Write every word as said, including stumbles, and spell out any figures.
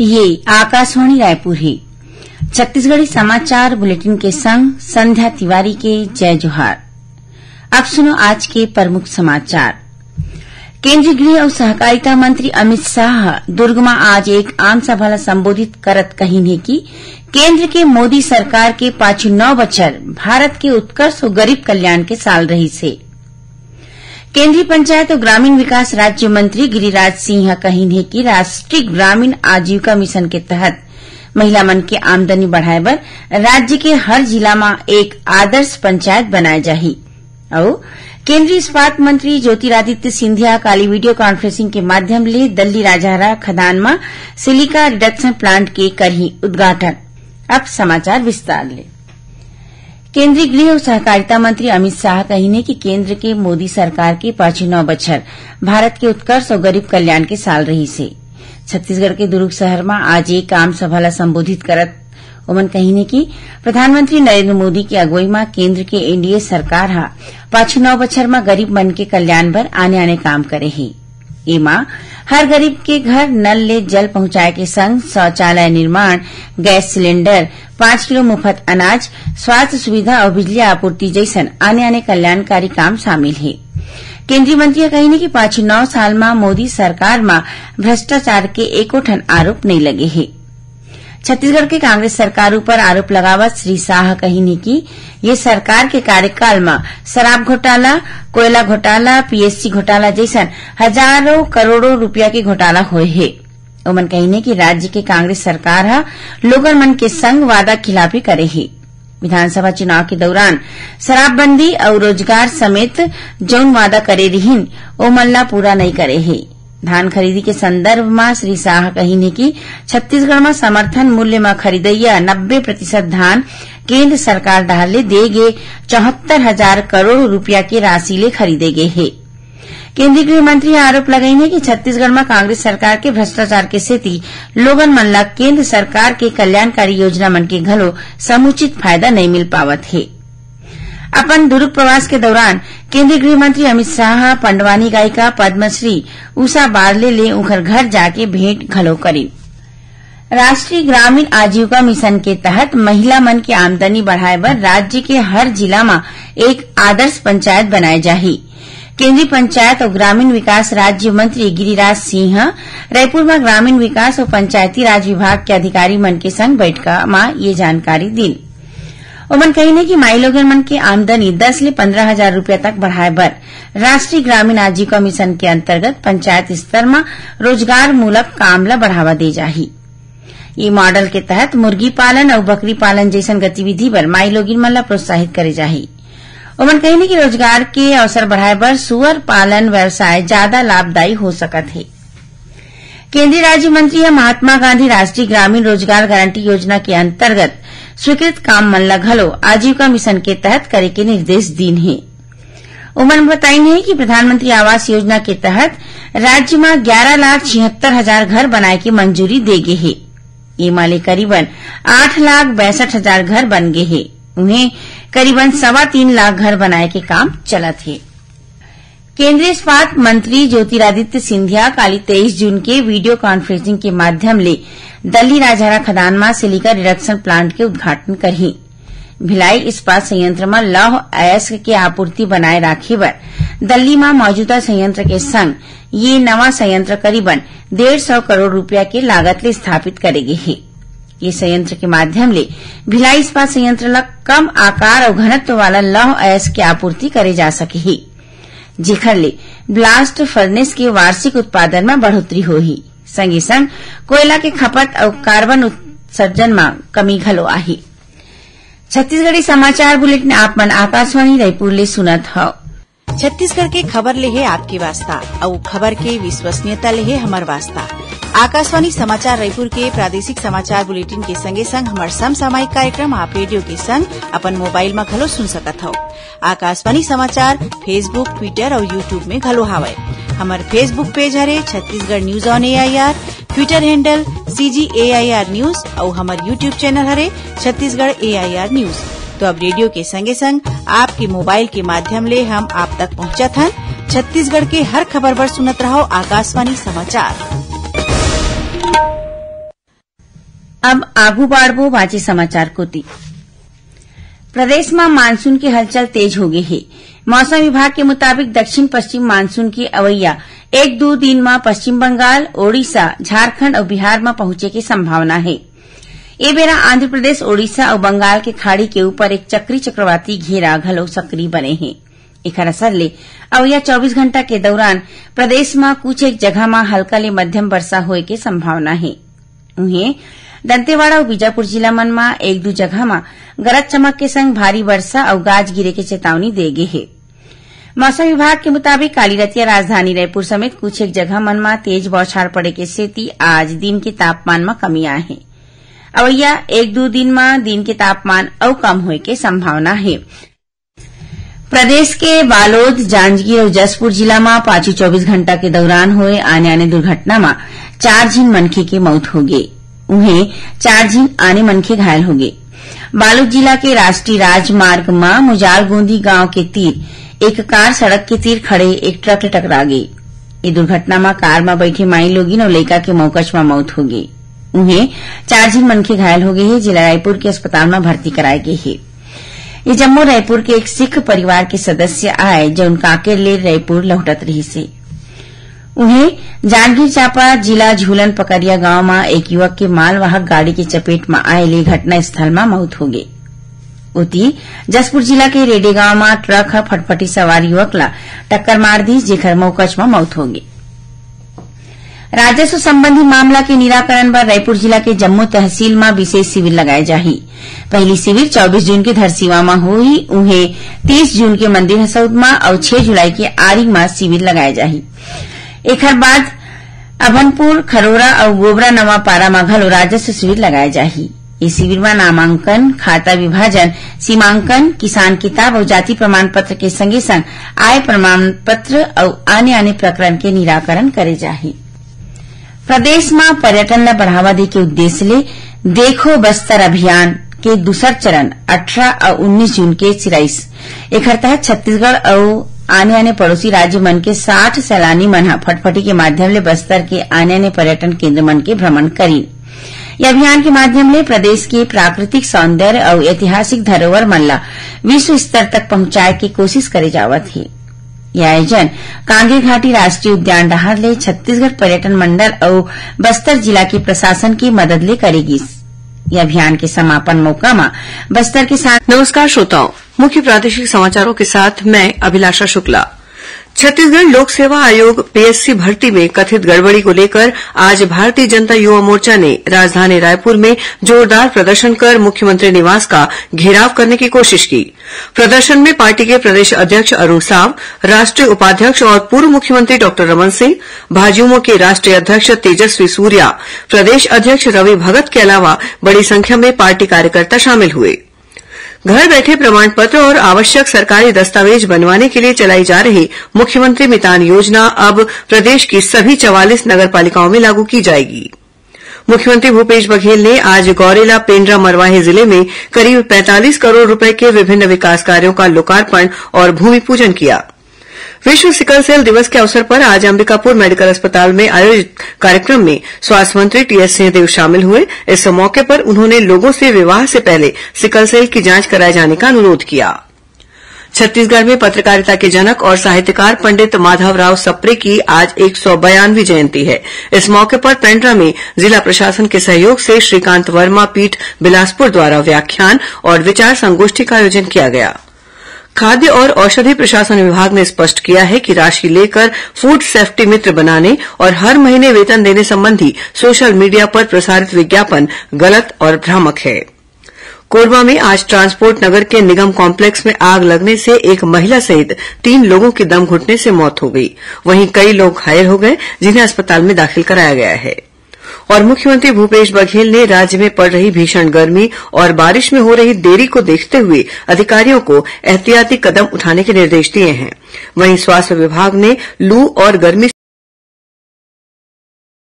ये आकाशवाणी रायपुर हे। छत्तीसगढ़ी समाचार बुलेटिन के संग संध्या तिवारी के जय जोहार। अब सुनो आज के प्रमुख समाचार। केंद्रीय गृह अउ सहकारिता मंत्री अमित शाह ह दुर्ग म आज एक आम सभा ल संबोधित करत कहिन हे कि केंद्र के मोदी सरकार के पाछू नौ बछर भारत के उत्कर्ष अउ गरीब कल्याण के साल रहिस हे। केंद्रीय पंचायत अउ ग्रामीण विकास राज्य मंत्री गिरिराज सिंह ह कहिन हे कि राष्ट्रीय ग्रामीण आजीविका मिशन के तहत महिला मन के आमदनी बढ़ाए बर राज्य के हर जिला म एक आदर्श पंचायत बनाए जाही। अउ केंद्रीय इस्पात मंत्री ज्योतिरादित्य सिंधिया काली वीडियो कॉन्फ्रेंसिंग के माध्यम ले दल्ली राजहरा खदान म सिलिका रिडक्शन प्लांट के करही उद्घाटन। अब समाचार विस्तार ले। केंद्रीय गृह अउ सहकारिता मंत्री अमित शाह कहिन हे कि केंद्र के मोदी सरकार के पाछू नौ बछर भारत के उत्कर्ष अउ गरीब कल्याण के साल रहिस हे। छत्तीसगढ़ के दुर्ग शहर म आज एक आम सभा ल संबोधित करत ओमन कहिन हे कि प्रधानमंत्री नरेंद्र मोदी के अगुवई म केंद्र के एनडीए सरकार ह पाछू नौ बछर म गरीब मन के कल्याण बर आने-आने काम करे हे। एमा हर गरीब के घर नल ले जल पहुंचाए के संग शौचालय निर्माण, गैस सिलेंडर, पाँच किलो मुफ्त अनाज, स्वास्थ्य सुविधा अउ बिजली आपूर्ति जइसन आने-आने कल्याणकारी काम शामिल हे। केंद्रीय मंत्री ह कहिन हे कि पाछू नौ साल म मोदी सरकार म भ्रष्टाचार के एको ठन आरोप नइ लगे हे। छत्तीसगढ़ के कांग्रेस सरकार ऊपर आरोप लगावत श्री शाह कहिन हे कि ये सरकार के कार्यकाल म शराब घोटाला, कोयला घोटाला, पीएससी घोटाला जइसन हजारों करोड़ों रुपया के घोटाला होए हे। ओमन कहिन हे कि राज्य के कांग्रेस सरकार ह लोगन मन के संग वादा खिलाफी करे हे। विधानसभा चुनाव के दौरान शराबबंदी अउ रोजगार समेत जउन वादा करे रिहिन, ओमन ला पूरा नइ करे हे। धान खरीदी के संदर्भ म श्री शाह कहिन हे कि छत्तीसगढ़ म समर्थन मूल्य म खरीदइया नब्बे प्रतिशत धान केंद्र सरकार डहार ले दे गे चौहत्तर हजार करोड़ रुपया के राशि ले खरीदे गे हे। केंद्रीय गृह मंत्री ह आरोप लगाइन हे कि छत्तीसगढ़ म कांग्रेस सरकार के भ्रष्टाचार के सेती लोगन मन ला केंद्र सरकार के कल्याणकारी योजना मन के घलो समुचित फायदा नइ मिल पावत हे। अपन दुर्ग प्रवास के दौरान केंद्रीय गृह मंत्री अमित शाह ह पंडवानी गायिका पद्मश्री उषा बारले ले उंखर घर जाके भेंट घलो करिन। राष्ट्रीय ग्रामीण आजीविका मिशन के तहत महिला मन के आमदनी बढ़ाए बर राज्य के हर जिला म एक आदर्श पंचायत बनाए जाही। केंद्रीय पंचायत अउ ग्रामीण विकास राज्य मंत्री गिरिराज सिंह ह रायपुर म ग्रामीण विकास अउ पंचायती राज विभाग के अधिकारी मन के संग बैठका म ये जानकारी दीन। ओमन कहिन हे कि माईलोगन मन के आमदनी दस ले पंद्रह हजार रुपया तक बढ़ाए बर राष्ट्रीय ग्रामीण आजीविका मिशन के अंतर्गत पंचायत स्तर म रोजगार मूलक काम ल बढ़ावा दे जाही। ये मॉडल के तहत मुर्गी पालन अउ बकरी पालन जइसन गतिविधि बर माईलोगिन मन ल प्रोत्साहित करे जाही। ओमन कहिन हे कि रोजगार के अवसर बढ़ाए बर सुअर पालन व्यवसाय ज्यादा लाभदायी हो सकत हे। केंद्रीय राज्य मंत्री ह महात्मा गांधी राष्ट्रीय ग्रामीण रोजगार गारंटी योजना के अंतर्गत स्वीकृत काम मन ल घलो आजीविका मिशन के तहत करे के निर्देश दीन हे। ओमन बताइन हे कि प्रधानमंत्री आवास योजना के तहत राज्य म ग्यारह लाख छिहत्तर हजार घर बनाए के मंजूरी दे गे हे। एमा ले करीबन आठ लाख बैसठ हजार घर बन गे हे। उहें, करीबन सवा तीन लाख घर बनाए के काम चलत हे। केंद्रीय इस्पात मंत्री ज्योतिरादित्य सिंधिया काली तेईस जून के वीडियो कॉन्फ्रेंसिंग के माध्यम ले दल्ली राजहरा खदान म सिलिका रिडक्शन प्लांट के उद्घाटन करही। भिलाई इस्पात संयंत्र म लौह अयस्क के आपूर्ति बनाए राखे बर दल्ली म मौजूदा संयंत्र के संग ये नवा संयंत्र करीबन डेढ़ सौ करोड़ रुपया के लागत ले स्थापित करे गे हे। ये संयंत्र के माध्यम ले भिलाई इस्पात संयंत्र ल कम आकार अउ घनत्व वाला लौह अयस्क के आपूर्ति करे जा सकही, जेखर ले ब्लास्ट फर्नेस के वार्षिक उत्पादन म बढ़ोतरी होही। संगे संग कोयला के खपत अउ कार्बन उत्सर्जन म कमी घलो आही। छत्तीसगढ़ी समाचार बुलेटिन आप मन आकाशवाणी रायपुर ले सुनत हव। छत्तीसगढ़ के खबर ले हे आपके वास्ता, अउ खबर के विश्वसनीयता ले हे हमर वास्ता। आकाशवाणी समाचार रायपुर के प्रादेशिक समाचार बुलेटिन के संगे संग हमर समसामयिक कार्यक्रम आप रेडियो के संग अपन मोबाइल म घलो सुन सकत हव। आकाशवाणी समाचार Facebook, Twitter अउ YouTube में घलो हावय। हमर Facebook पेज हरे Chhattisgarh news on AIR, Twitter handle CG AIR news अउ हमर YouTube चैनल हरे छत्तीसगढ़ एआईआर न्यूज। तो अब रेडियो के संगे संग आपके मोबाइल के माध्यम ले हम आप तक पहुंचत हन। छत्तीसगढ़ के हर खबर बर सुनत रहव आकाशवाणी समाचार। अब आगू बाढ़बो बाचे समाचार कोति। प्रदेश म मानसून के हलचल तेज हो गे हे। मौसम विभाग के मुताबिक दक्षिण पश्चिम मानसून के अवइया एक दू दिन म पश्चिम बंगाल, ओडिशा, झारखंड अउ बिहार म पहुंचे के संभावना हे। ए बेरा आंध्र प्रदेश, ओडिशा अउ बंगाल के खाड़ी के ऊपर एक चक्री चक्रवाती घेरा घलो सक्रिय बने हे। एखर असर ले अवइया चौबीस घंटा के दौरान प्रदेश म कुछ एक जगह म हल्का ले मध्यम वर्षा होए के संभावना हे। उहें, दंतेवाड़ा अउ बीजापुर जिला मन म एक दू जगह म गरज चमक के संग भारी वर्षा अउ गाज गिरे के चेतावनी दे गे हे। मौसम विभाग के मुताबिक, काली रतिया राजधानी रायपुर समेत कुछ एक जगह मन म तेज बौछार पड़े के सेती आज दिन के तापमान म कमी आए हे। अवइया एक दू दिन म दिन के तापमान अउ कम होए के संभावना हे। प्रदेश के बालोद, जांजगीर अउ जशपुर जिला म पाछू चौबीस घंटा के दौरान होए आने-आने दुर्घटना म चार झिन मनखे के मौत होगे। उहें, चार झिन आने मनखे घायल होगे। बालोद जिला के राष्ट्रीय राजमार्ग म मुजालगोंदी गांव के तीर एक कार सड़क के तीर खड़े एक ट्रक ले टकरा गे। ए दुर्घटना म कार म बइठे माईलोगिन अउ लइका के मौकच म मौत होगे। उहें, चार झिन मनखे घायल होगे हे, जेला रायपुर के अस्पताल म भर्ती कराए गे हे। ये जम्मो रायपुर के एक सिख परिवार के सदस्य आए, जउन कांकेर ले रायपुर लहुटत रिहिस हे। उहें, जांजगीर चांपा जिला झूलन पकरिया गांव म एक युवक के मालवाहक गाड़ी के चपेट म आए ले घटनास्थल म मौत होगे। ओती, जशपुर जिला के रेडे गांव म ट्रक ह फटफटी सवार युवक ला टक्कर मार दिस, जेखर मौकच म मौत होगे। राजस्व संबंधी मामला के निराकरण बर रायपुर जिला के जम्मो तहसील म विशेष शिविर लगाए जाही। पहिली शिविर चौबीस जून के धरसीवा म होही, उहें, तीस जून के मंदिर हसौद म अउ छह जुलाई के आरी म शिविर लगाए जाही। एखर बाद अभनपुर, खरोरा अउ गोबरा नवापारा म घलो राजस्व शिविर लगाए जाही। ए शिविर म नामांकन, खाता विभाजन, सीमांकन, किसान किताब अउ जाति प्रमाण पत्र के संगे संग आय प्रमाण पत्र अउ आने-आने प्रकरण के निराकरण करे जाही। प्रदेश म पर्यटन ल बढ़ावा दे के उद्देश्य ले देखो बस्तर अभियान के दूसर चरण अठारह अउ उन्नीस जून के सिराइस। एखर तहत छत्तीसगढ़ अउ आने-आने पड़ोसी राज्य मन के साठ सैलानी मन ह फटफटी के माध्यम ले बस्तर के आने-आने पर्यटन केंद्र मन के भ्रमण करिन। ये अभियान के माध्यम ले प्रदेश के प्राकृतिक सौंदर्य अउ ऐतिहासिक धरोहर मन ला विश्व स्तर तक पहुंचाए के कोशिश करे जावत हे। ये आयोजन कांगेर घाटी राष्ट्रीय उद्यान डहार ले छत्तीसगढ़ पर्यटन मंडल अउ बस्तर जिला के प्रशासन के मदद ले करे गिस। ये अभियान के समापन मौका म बस्तर के साथ नमस्कार श्रोताओं, मुख्य प्रादेशिक समाचारों के साथ मैं अभिलाषा शुक्ला। छत्तीसगढ़ लोक सेवा आयोग, पीएससी, भर्ती में कथित गड़बड़ी को लेकर आज भारतीय जनता युवा मोर्चा ने राजधानी रायपुर में जोरदार प्रदर्शन कर मुख्यमंत्री निवास का घेराव करने की कोशिश की। प्रदर्शन में पार्टी के प्रदेश अध्यक्ष अरुण साव, राष्ट्रीय उपाध्यक्ष और पूर्व मुख्यमंत्री डॉक्टर रमन सिंह, भाजयुमो के राष्ट्रीय अध्यक्ष तेजस्वी सूर्या, प्रदेश अध्यक्ष रवि भगत के अलावा बड़ी संख्या में पार्टी कार्यकर्ता शामिल हुए। घर बैठे प्रमाण पत्र और आवश्यक सरकारी दस्तावेज बनवाने के लिए चलाई जा रही मुख्यमंत्री मितान योजना अब प्रदेश की सभी चवालीस नगर पालिकाओं में लागू की जाएगी। मुख्यमंत्री भूपेश बघेल ने आज गौरेला पेंड्रा मरवाही जिले में करीब पैंतालीस करोड़ रुपए के विभिन्न विकास कार्यों का लोकार्पण और भूमि पूजन किया। विश्व सिकल सेल दिवस के अवसर पर आज अंबिकापुर मेडिकल अस्पताल में आयोजित कार्यक्रम में स्वास्थ्य मंत्री टीएस सिंहदेव शामिल हुए। इस मौके पर उन्होंने लोगों से विवाह से पहले सिकल सेल की जांच कराए जाने का अनुरोध किया। छत्तीसगढ़ में पत्रकारिता के जनक और साहित्यकार पंडित माधव राव सप्रे की आज एक सौ बयानवीं जयंती है। इस मौके पर पेंड्रा में जिला प्रशासन के सहयोग से श्रीकांत वर्मा पीठ बिलासपुर द्वारा व्याख्यान और विचार संगोष्ठी का आयोजन किया गया। खाद्य और औषधि प्रशासन विभाग ने स्पष्ट किया है कि राशि लेकर फूड सेफ्टी मित्र बनाने और हर महीने वेतन देने संबंधी सोशल मीडिया पर प्रसारित विज्ञापन गलत और भ्रामक है। कोरबा में आज ट्रांसपोर्ट नगर के निगम कॉम्प्लेक्स में आग लगने से एक महिला सहित तीन लोगों की दम घुटने से मौत हो गई। वहीं कई लोग घायल हो गए, जिन्हें अस्पताल में दाखिल कराया गया है। और मुख्यमंत्री भूपेश बघेल ने राज्य में पड़ रही भीषण गर्मी और बारिश में हो रही देरी को देखते हुए अधिकारियों को एहतियाती कदम उठाने के निर्देश दिए हैं। वहीं स्वास्थ्य विभाग ने लू और गर्मी